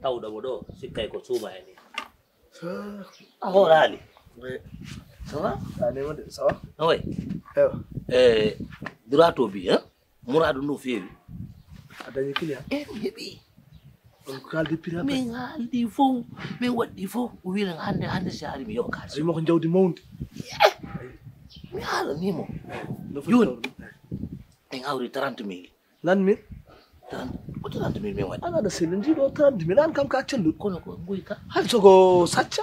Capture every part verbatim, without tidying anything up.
Tawɗo mo ɗo, sikkay ko suuma en ni. A horaali. Oui. Ça va? A nima de, ça va? Oui. Ewa. Eh, durato bi, hein? Muradu no feewi. A dañi client? Eh, mi heɓi. On ko kaldi pirata? Min haaldi fof, min waɗdi fof. O wiila hannde, hannde si ari mi yoɓa kaalis. Ay, mo ko jawdi mawndi. Mi haalani mo. No foti. Jooni, tawde? En hawri trente mille. Lan min? Trente, ko trente mille min waɗi. An aɗa selli ndi ɗo trente mille, an kam ka celluɗo. Kono ko ngoy ka? Hay so ko sacca.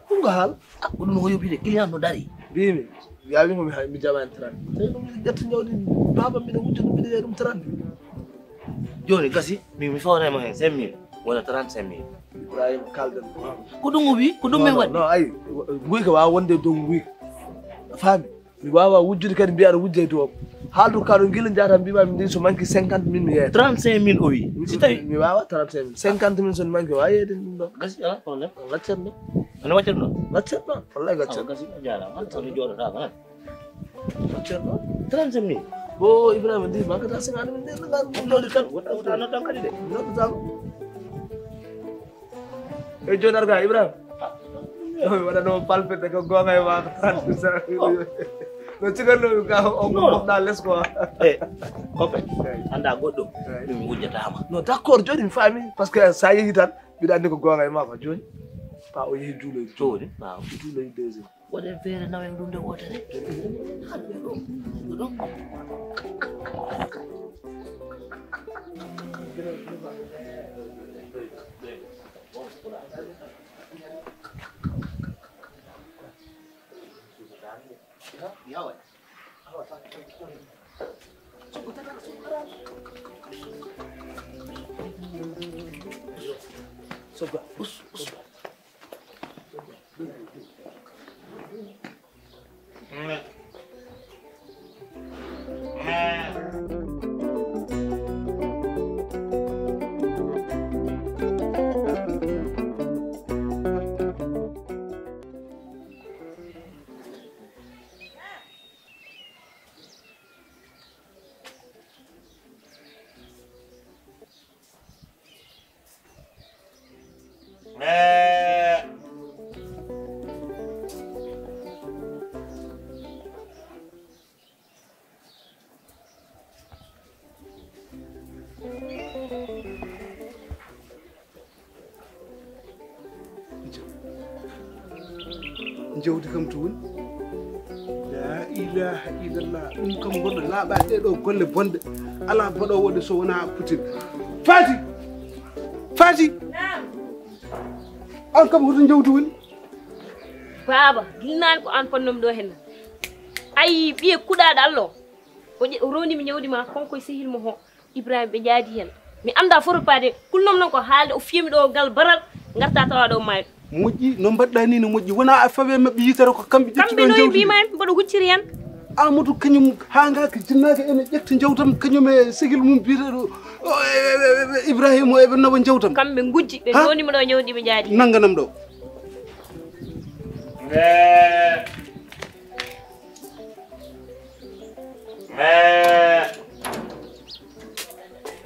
Ɗum ko haal. Ah, ko ɗum ko yoɓi de, client no dari. Mbimi, yawi ko mi hay, mi jaɓani trente. Tawi ɗum miɗo ƴetta jawdi baaba, miɗo wujja ɗum, miɗo wiya ɗum trente mille. Jooni gasi, mi, mi fawnay mo hen cinq mille, wona trente-cinq mille. Ibrahima, kalden ko. Ko ɗum o wi, ko ɗum min waɗi. Non, non, ay, nguyka wawa wonde e dow nguyka. A faami? Mi wawa wujjude kadi mbiya aɗa wujja e dow. Haaldu ka ɗo gila jahata mbima mi ndi so manki cinquante mille mi yeeyata. Trente-cinq mille o wi. Si tawi mi wawa trente-cinq mille. Cinquante mille so mi manki wawa yeeyde ɗum ɗo. Gasi, ala problème. Laccen ɗo. Ana waccen ɗo? Laccen ɗo. Wallahi laccen. Awa, gasi, a jaaraama. Laccen ɗo. Jooɗotaako, han. Laccen ɗo. Trente-cinq mille. Bo Ibrahima ndi mankata cinquante mille ndi ɗum ɗum jooɗi tan. Wota, wota noddan kadi de. Noddu tan. E jooni arga Ibrahima. Oy, waɗa ɗo palpite ko goonga e maaka. No ciganno mi ka o ko mofɗa les quoi. Eh, koppe, anda goɗɗo, ɗum wujjataama. Non, d'accord, jooni mi faami, parce que sa yehi tan, mbiɗa andi ko goonga e maaka jooni. Pa o yehi juuloy. Jooni, waaw. Juuloy deuxième. Waɗen feere nawen ɗum nde wootere. Hannde ɗum, ɗum. Soga, us, us. Jawdi kam to woni? La ilaha illallah. Ɗum kam goɗɗo laaɓa ɗe ɗo golle bonɗe. Ala baɗo waɗe so wona Putin. Fati! Fati! Naam. An kam hoto jawdi woni? Baaba, gilnaani ko an fannoomi ɗo henna. Ayi, ɓiye kuɗaaɗo Allah o. O ƴe-, o rowni mi ñawdi ma, konko e sehil mo ho. Ibrahima ɓe jaadi heen. Mi anndaa fof to paade. Kulnoomi noon ko haalde, o fiyami ɗo ngal baral, ngarta tawa ɗo maayɗo. Moƴƴi, no mbaɗɗa ni no moƴƴi. Wona a fawe maɓɓe yitere ko kamɓe ƴetti ɗon jawdi. Kamɓe noon mbiima en, mboɗo hucciri heen. Amadou kañum haa ngaaka jinnaaka ene ƴetta jawtam, kañum e sehil mum biyeteeɗo, o, e, e, e, e, Ibrahima o eɓe nawa jawtam. Kamɓe ngujji, ɓe ha? Ndownima ɗo ñawdi ɓe jaadi. Nannganam ɗo.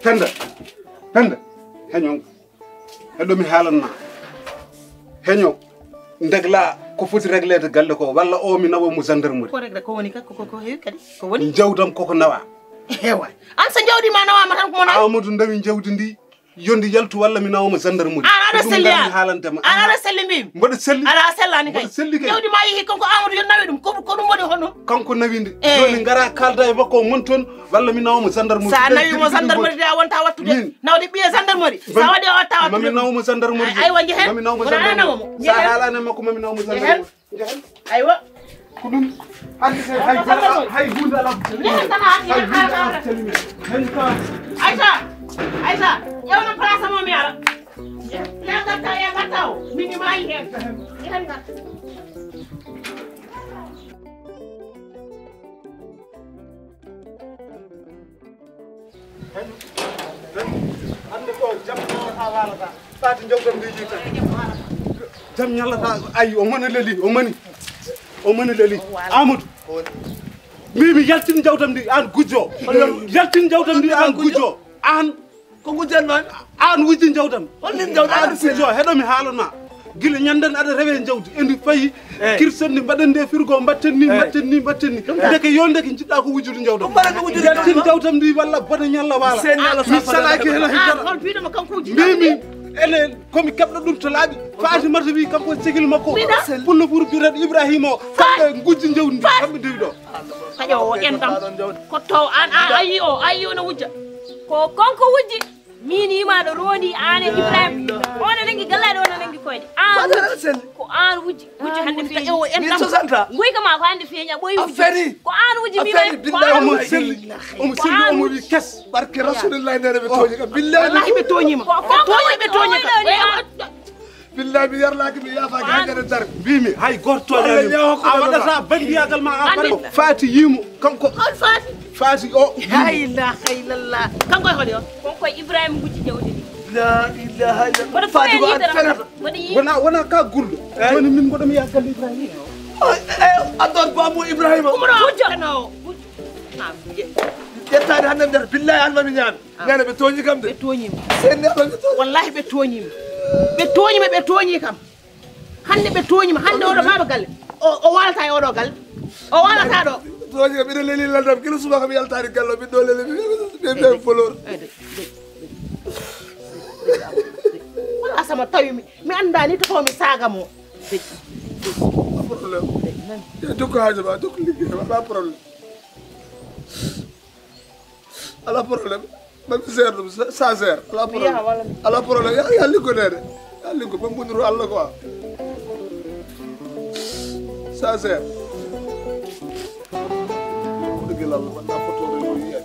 Penda, Penda, heño, heɗo mi haalan ma. Heño, ndegla, Ko foti régleede galle ko, walla o mi nawa mo gendarmerie. Ko regle ko woni ka, ko, ko, ko heewi kadi. Ko woni? Jawdam koko nawa. Ewa. An so jawdi ma nawama tan ko mo nawi? Amadou ndawi jawdi ndi. Yo ndi yaltu walla mi nawa mo gendarmerie. An aɗa selli an? Haalante ma. An aɗa selli mbimi? Mboɗo selli. Ala a sellani kay. Mboɗo selli kay. Jawdi ma yeehi kanko Amadou yo nawi ɗum. Ko, ko ɗum woni hono? Kanko nawi nde. Eh. Joni ngara kalda e makko o mon toon walla mi nawa mo gendarmerie. Sa nawi mo gendarmerie de a wonta wattude. Min. Nawde ɓiye gendarmerie. Sa waɗi o watta wattude. Mami nawa mo gendarmerie. Ay, aywa, njehen. Mami nawa mo gendarmerie. Sa haalani e makko mami nawa mo gendarmerie. Njehen. Aywa. Ko ɗum hannde kay hay dara, hay huunde alaa ko calmi. Hay huunde alaa ko calmi. Hay ka. Aïcha, Aïcha, ƴeewno place mo mi ara. Ya gatta, ya gatta o. Min mi maayi heen. Heen gatta. Hannde ko jam ñallata waalata. Faati jawtam ndi yiita. Jam ñallata, ay, o mani leli, o mani. O mani leli. Amadou. Mbimi yaltin jawtam ndi an gujjo. Yaltin jawtam ndi an gujjo. An ko gujjan man. An wujji jawtam. Holnin jawtam? An gujjo, heɗo mi haalan ma. Gila ñanden aɗa rewe jawdi. Endi fayi. Eh. Kirsen ni mbaɗen nde firgo, mbatten ni, eh, mbatten ni, mbatten ni. Ɗum tan. Ndeke yo ndeke jiɗɗa ko wujjude jawdam. Ɗum mbaɗa ko wujjude jawdam. Yaltin jawdam ndi walla bone ñalla wala. Sen ñalla. Mi sa salaki hela. Ah, hol biɗoma kanko wujji. Mbimi ene komi keɓɗo ɗum to laaɓi. Faati mata wi kanko cegil makko. Wiɗa? Pullo ɓuri birat Ibrahima o. Kamɓe gujji jawdi ndi. Kamɓe dewi ɗo. Kaƴo o en ɗam. Ko to an a ayi o, ayi o no wujja. Ko konko wujji. Min yima ɗo rondi an e Ibrahima. On a nangi gallaɗo, on a nangi koyɗe. An wujji. Ko an wujji. Wujji hannde feeñi. Min sosanta. Nguyka ma ko hannde feeña, ɓoy wujji. Affaire. Ko an wujji mi. Affaire, billahi. Omo selli. Omo selli, omo wi kes. Barke Rasulillahi, nene ɓe tooñi kam. Billahi. Wallahi ɓe tooñima. Ɓe tooñi, ɓe tooñi kam. Billahi mi yarlaki mi yaafaki hankadi dara. Mbimi hay goto tooñani. A waɗata bandiyagal ma a bare. Faati yimo. Kanko. Hol Faati? Faati o. La ilaha illallah. Kanko e holi o? Kanko e Ibrahima gujji jawdi ndi. La ilaha illallah. Mboɗo Faati ko an fenata. Mboɗo yi. Wona, wona ka gulɗo. Eh? Joni min mboɗo mi yaha galle Ibrahima. Oh, eh, a ɗon bamo Ibrahima. Umro. Gujjo. Kano. Ƴettaade hannde nder billahi an mami ñaami. Ah. Nene ɓe tooñi kam de. Ɓe tooñima. Senne Allah ɓe tooñi. Wallahi ɓe tooñima. Ɓe tooñima, ɓe tooñi kam. Hannde ɓe tooñima, hannde oɗo baaba galle. O, o waalata e oɗo galle. O waalata ɗo. Tooñi kam, ina leli landam, kila subaka mi yaltaani galle, min ɗo leli, mi, mi, mi, mi, folor. Eh, de, de, de, de, de. Wala sama tawi mi, mi anndaani to mi saaga mo. De, de, de. Pas problème. De, nan. Ya, jokko haajo ma, jokko liggey ma, pas problème. Ala problème. Ba mi seer ɗum, sa, sa seer. Ala problème. Ala problème. Ya, ya liggo nene. Ya liggo, ba mbundiru Allah quoi. Sa seer. Ko dëgg la, man naa foto rek, loolu yaay.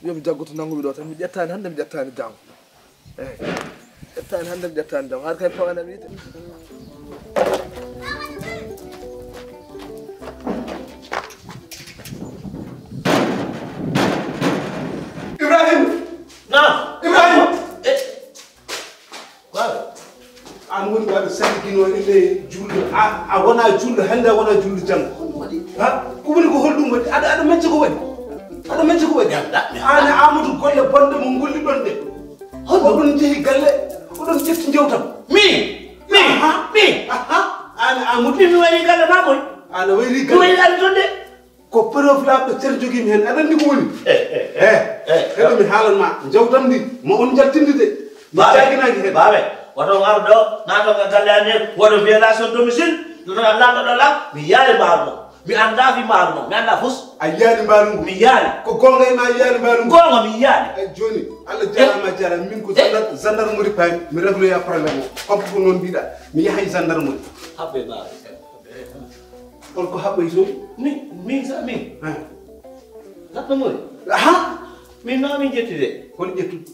Yo mi jaggoto nannguɓe ɗo tan, mi ƴettaani hannde, mi ƴettaani janngo. Eeyi, ƴettaani hannde, mi ƴettaani janngo. Har kay pawanam yiite. Ibrahima! Naam! Ibrahima! Eh. Waaw. An woni waɗo salliginoo e ɓe julɗo. A, a wona julɗo hannde, a wona julɗo janngo. Honɗum waɗi? Ha? Ko woni ko holɗum waɗi? Aɗa, aɗa majji ko waɗi? Aɗa majji ko waɗi? Yalla, mi An e Amadou golle bonɗe mo ngolliɗon ɗe. Honɗum? Oɗon njehi galle, oɗon ƴetti jawtam. Min? Min? Aha. Min? Aha. An e Amadou. Min mi waɗi galle maa moy? An a wayri galle. Mi waɗi galle toon de. Ko preuve laaɓɗo cer jogiimi heen. Aɗa anndi ko woni? Eh, eh, eh, eh, eh. Heɗo mi haalan ma. Jawtam ndi, ma on njaltindi de. Mi jaaginaaki heen. Baabe, woto ngar ɗo, naato ka galle an heen, woto violation domicile, ɗo tan a lanɗo ɗo la, mi yaari mbaalu ma. Mi anndaa fi mbaalu ma, mi anndaa fus. A yiyaani mbaalu ngu? Mi yaari. Ko goonga e ma a yiyaani mbaalu ngu? Goonga, mi yiyaani. Eh, jooni, Allah jaaraama, a jaaraama. Min ko gendarmerie paami, mi régloya problème o. Comme ko noon mbiɗa, mi yahay gendarmerie. Habbe baabe. On ko haɓɓoy toon? Min, min sa min. Hã? Haɓɓo moy? Aha! Min ma min ƴetti de. Kono ƴettuɗo?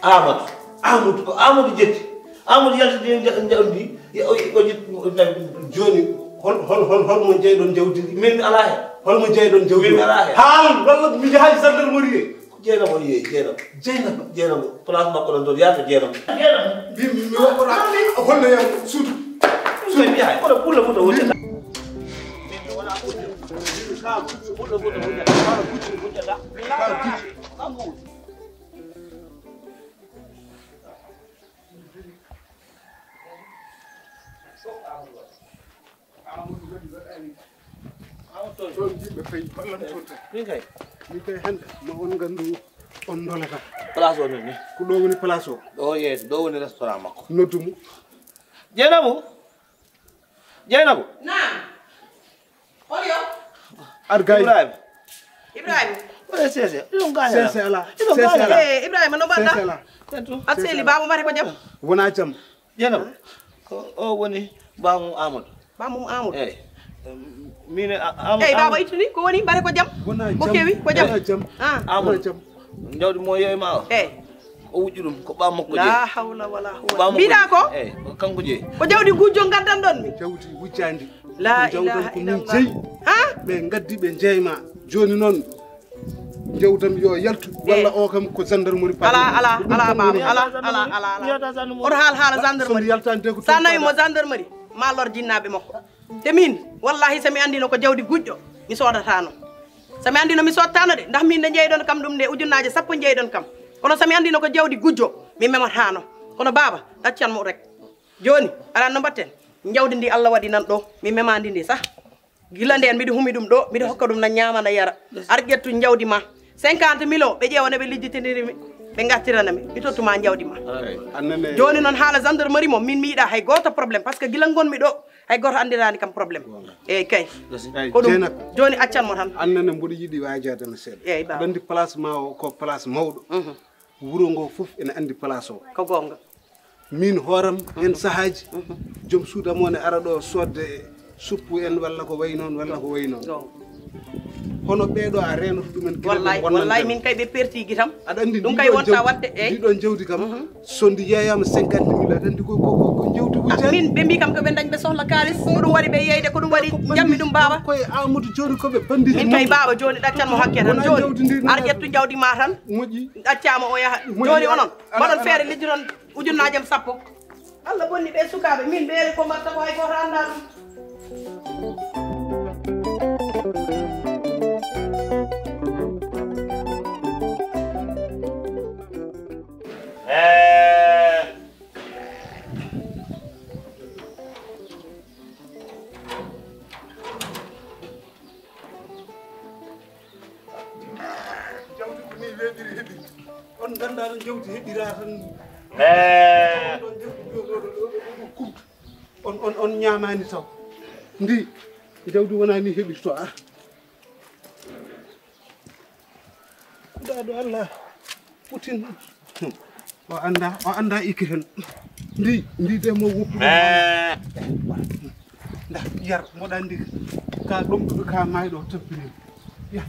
Amadou. Amadou, ko Amadou ƴetti. Amadou yaltidi e nja-, njawdi ndi, o, o ƴetti, o nawi ɗum. Jooni, hol, hol, hol, hol mo jeyɗon jawdi ndi? Min mi alaa heen. Hol mo jeyɗon jawdi? Min mi alaa heen. Haal, walla mi yahay gendarmerie. Jeynaba o yeeyi, Jeynaba. Jeynaba? Jeynaba. Place makko ɗon toon, yaade Jeynaba. Jeynaba. Mi, mi, mi waɗa holno yam suudu. Ɗum koye mbiya hay, kono pulla fof to woni. Ɗon yimɓe kay ballantoon tan. Min kay. Min kay hannde ma on nganndu on ndolata. Place o noni. Ko ɗo woni place o. Ɗo yeeso, ɗo woni restaurant makko. Noddu mo. Jeynabou. Jeynabou. Naam. Hol yo? Ar gay. Ibrahima. Ibrahima. Oye sese. Iɗon gaña. Sese ala. Iɗon gaña. Eh, Ibrahima, no mbaɗɗa? Sese ala. Aɗa seli, baaba mate ko jam? Wona jam. Jeynabou, ko o woni bamum Amadou. Bamum Amadou? Eyi. Min e A-, Am-, Eyi, baaba Amadou. Ittuni, ko woni? Mbare ko jam? Wona jam. Ko kewi? Ko jam? Wona jam. Ah. Amadou. Wona jam. Jawdi mo yeeyma o. Eyi. O wuƴƴu ɗum, ko ɓam makko jeyi. La hawla wala quwwata. Ɓam makko jeyi. Mbiɗa ko? Eyi, ko kanko jeyi. Ko jawdi gujjo ngaddan ɗon mi? Jawdi wujjaandi. La ilaha illallah. Ko jawdi ko min jeyi. Ha? Ɓe ngaddi ɓe jeeyma. Jooni noon, jawdam yo yaltu, walla o kam ko gendarmerie. Ala, ala, ala, baaba, ala, ala, ala, ala. Oto haal haala gendarmerie. Sa nawi mo gendarmerie, ma lor jinnaaɓe makko. Te min, wallahi, so mi anndino ko jawdi gujjo, mi soodatano. So mi anndino mi sottano de, ndax min nde jeyɗon kam ɗum nde, ujunnaaje sappo jeyɗon kam. Kono so mi anndino ko jawdi gujjo, mi mematano. Kono baaba, ɗaccan mo rek. Jooni, aɗa anndi no mbaɗten? Jawdi ndi Allah waɗi nan ɗo, mi memandi ndi sah. Gila ndeen mbiɗo humi ɗum ɗo, mbiɗo hokka ɗum na ñaama na yara. Ar ƴettu jawdi ma. Cinquante mille o, ɓe ƴeewa no ɓe lijjitindiri mi, ɓe ngattirana mi, mi tottu ma jawdi ma. Jooni noon haala gendarmerie mo, min mi yiɗa hay gooto problème, parce que gila ngonmi ɗo, hay gooto anndiraani kam problème. Eyi kay. Ko ɗum. Jooni accan mo tan. Annene mboɗo yiɗi waajaade ma seeɗa. Eyi, baaba. Aɗa anndi place ma o ko place mawɗo. Mhm. Wuro ngo fof ene anndi place o. Ko goonga. Min hooram, heen sahaaji, joom suudu am o ne ara ɗo soodde suppu en walla ko wayi noon, walla ko wayi noon. Goonga. Hono ɓeeɗo a reenoto ɗumen gila. Wallay, wallay, min kay ɓe perti gitam. Aɗa anndi ɗum kay wonta waɗde, eyi. Ndi ɗon jawdi kam, so ndi yeeyaama cinquante mille, aɗa anndi ko, ko, ko, ko jawdi wujjaani. Min, ɓe mbi kam ko ɓe dañ ɓe sohla kaalis, ko ɗum waɗi ɓe yeeyde, ko ɗum waɗi jammi ɗum, baaba. Koye Amadou jooni ko ɓe bannditi. Min kay, baaba, jooni ɗaccan mo hakke tan, jooni. Ar ƴettu jawdi ma tan. Moƴƴi. Ɗaccaa mo o yaha. Moƴƴi. Jooni onon, mbaɗon feere lijjiton ujunnaaje am sappo. Allah bonni ɓe sukaaɓe, min ɓeere ko mbatta ko hay gooto anndaa ɗum. Eh. Jawdi ko ni weeɓiri heɓiri. On nganndaa no jawdi heɓira tan. Eh. Ɗon jawdi ɗo, ɗo, ɗo, ɗo, ɗo kumtu. On, on, on ñaamaani taw. Ndi jawdi wonaa ni heɓirto, a. Ndaa ɗo Allah. Putin. O anndaa, o anndaa ikki hen. Ndi, ndi de mo woppu. Ndaa, yar, mboɗa anndi ka ɗomɗuɗo ka maayɗo o tampini. Ya.